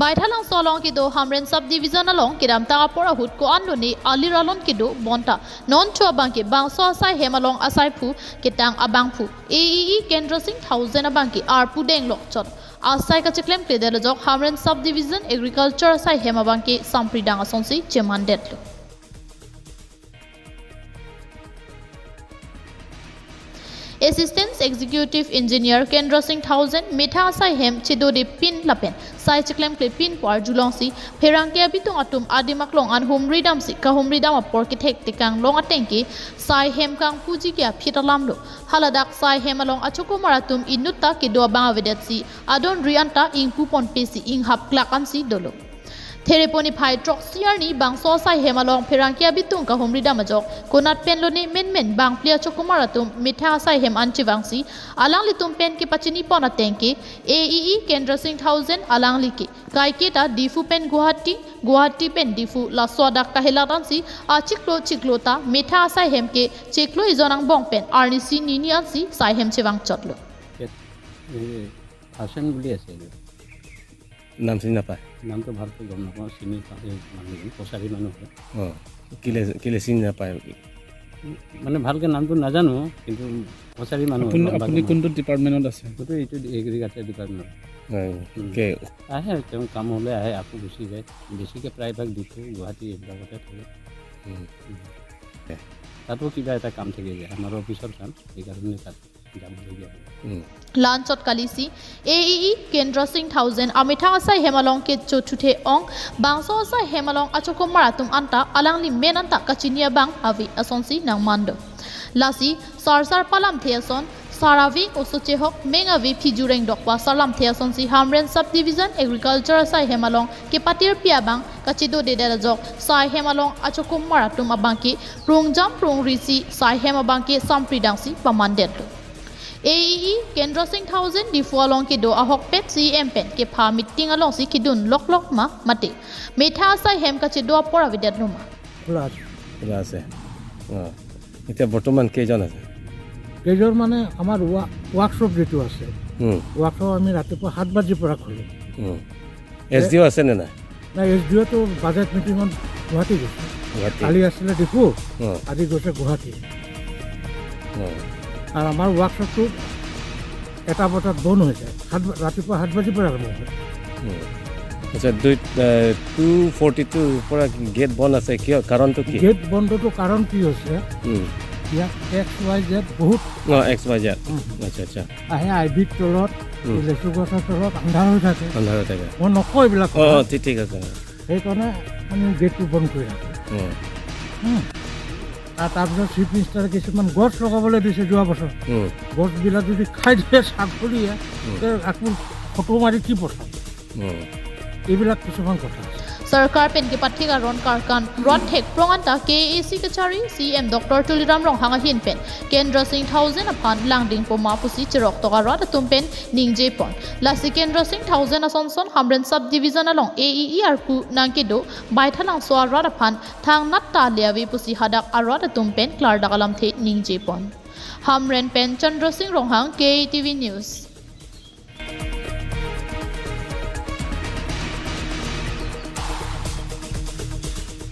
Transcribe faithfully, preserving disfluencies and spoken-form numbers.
Baithalangso along kedo Hamren Subdivision along kedamtang apor ahut ko-an lone alir alon kedo bonta non thu abangke bangso asai hem along asaiphu ketang abangphu A E E Kendra Singh Thaosen abangke arpu deng lokchot asai kacheklemkledet ajok Hamren Subdivision Agriculture asai hem abangke sampridang asonsi chemandetlo. Assistant Executive Engineer Kendra Singh Thaosen methang asai hem chedode pin lapen sai cheklemkle pin pu arjulongsi pherangke abitung atum adim aklong an humri damsi kahumri dam apor kethek tekang long atengke sai hem kangpuji ke aphi alamlo. Haladak sai hem along achokomar atum inutta kedo abang avedetsi adon ri anta ingpu ponpesi inghap klak ansi dolo. Thereponi phai throksi arni bangso asai hem along pherangke abitung kahumri dam ajok konat pen lone menmen bangphli achokomar atum methang asai hem an chevangsi alanglitum pen kepachini pon atengke A E E Kendra Singh Thaosen alangli ke kaiketa Diphu pen Guwahati, Guwahati pen Diphu laso adak kahelat ansi achiklo chiklo ta methang asai hem ke chiklo ejon angbong pen arnisi nini ansi sai hem chevangchotlo. ইয়াত এই হাছান বুলি আছে। নাম চিনি নাপায়? নামটো ভালকৈ গম নাপাওঁ, চিনি পাওঁ, এই মানুহজন কছাৰী মানুহ হয়। অ, কিলে, কিলে চিনি নাপায়? মানে ভালকৈ নামটো নাজানো, কিন্তু কছাৰী মানুহ হয়, আপুনি, লম্বা আপুনি জমা। কোনটো ডিপাৰ্টমেণ্টত আছে? মইতো এইটো এগ্ৰিকালচাৰ ডিপাৰ্টমেণ্ট। হয়, উম। কে- আহে, তেওঁ কাম হ'লে আহে, আকৌ গুচি যায়। বেছিকৈ প্ৰায়ভাগ ডিফু, গুৱাহাটী এইবিলাকতে থাকে। উম। উম। তাতো কিবা এটা কাম থাকে যে, আমাৰ অফিচৰ কাম, সেইকাৰণে তাত যাবলগীয়া হয়। উম। Lanchot kalisi A E E Kendra Singh Thaosen amethang asai hem along kechothuthe ong bangso asai hem along achokomar atum anta alangli men anta kachini abang ave asonsi nangmando. Lasi sarsar palamthe ason sar ave oso chehok meng ave phijureng dokpa sarlamthe asonsi Hamren Subdivision Agriculture asai hem along kepatirpi abang kachedodedet ajok sai hem along achokomar atum abangke prungjam prungrisi sai hem abangke sampridangsi pamandetlo. A E E Kendra Singh Thaosen Diphu along kedo ahokpet C E M pen kepha meeting alongsi kedun loklok ma mate methang asai hem kachedo apor avedetlo ma? খোলা আছে। খোলা আছে। অ। এতিয়া বৰ্তমান কেইজন আছে? কেইজন মানে আমাৰ ৱা-, ৱৰ্কশ্বপ যিটো আছে, উম। ৱৰ্কশ্বপ আমি ৰাতিপুৱা সাত বাজিৰ পৰা খোলোঁ। উম। এছ ডি অ' আছে নে নাই? নাই, এছ ডি অ'টো বাজেট মিটিঙত গুৱাহাটী গৈছে। গুৱাহাটী। কালি আছিলে ডিফু, অ। আজি গৈছে গুৱাহাটী। অ। আৰু আমাৰ ৱৰ্কশ্বপটো এটা বজাত বন্ধ হৈ যায়। সাত বা-, ৰাতিপুৱা সাত বাজিৰ পৰা আৰম্ভ হয়। উম। আচ্ছা, দুই, এ, টু ফৰ্টি টুৰ পৰা গেট বন্ধ আছে, কিয়? কাৰণটো কি? গেট বন্ধটো কাৰণ কি হৈছে? উম। ইয়াত এক্স ৱাই জেড বহুত অ, এক্স ৱাই জেড। উম। আচ্ছা, আচ্ছা। আহে আইবিৰ তলত, উম। লেচু গছৰ তলত আন্ধাৰ হৈ থাকে। আন্ধাৰ হৈ থাকে। মই নকওঁ এইবিলাক অ, অ, কথা। ঠিক, ঠিক আছে। সেইকাৰণে আমি গেটটো বন্ধ কৰি ৰাখোঁ। উম। উম। আৰু তাৰপিছত চিফ মিনিষ্টাৰে কিছুমান গছ লগাবলৈ দিছে যোৱা বছৰ। উম। গছবিলাক যদি খাই দিয়ে ছাগলীয়ে, উম। তে আকৌ ফটো মাৰি কি পঠাব? উম। এইবিলাক কিছুমান কথা আছে। Sorkar pen kepathik aron karkan rat thek prong anta K A A C kachari C E M Doctor Tuliram Ronghang ahin pen Kendra Singh Thaosen aphan langding poma pusi cheroktok arat atum pen ningje pon. Lasi Kendra Singh Thaosen asonson Hamren Subdivision along A E E arpu nangkedo Baithalangso arat aphan thangnat ta le ave pusi hadak arat atum pen klardak alamthe ningje pon. Hamren pen Chandra Singh Ronghang, K A T V News.